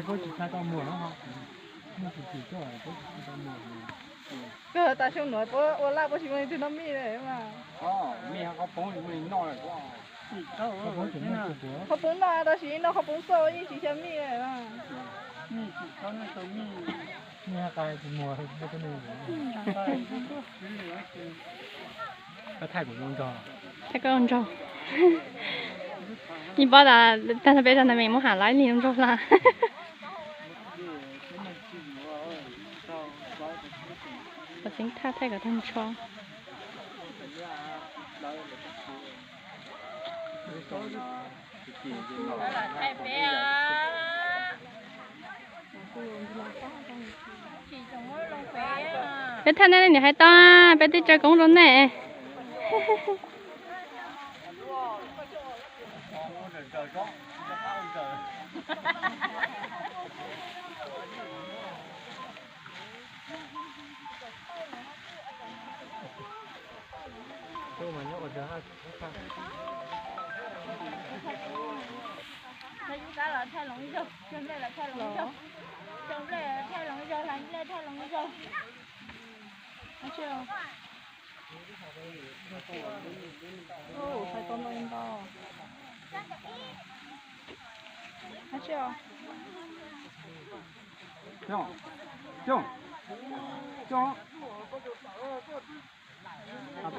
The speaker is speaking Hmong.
Puab tsis tshua tau muag no, muaj tsis tau muag. Kawg tas xyoo nuav puab ua laj puab tsis muaj leej twg noj mij li mas. Qhov poob noj tab sis noj qhov poob xwb yeej tsis xyaw mij li. Thaij koj ua ntsaug. Yeej paub tas tag no peb zog ntawd me muab ham lawv ib lig ua ntsaug hla. Thaij thaij kom tag nrho. Peb thaij nej niam hais tau, peb twb tso koob rau nej. Hlais ib kab los thaij los ib zaug, cog nplej los thaij los ib zaug, cog nplej thaij los ib zaug, hlais nplej thaij los ib zaug. Tsis tau ntau ntau. Tsis tau.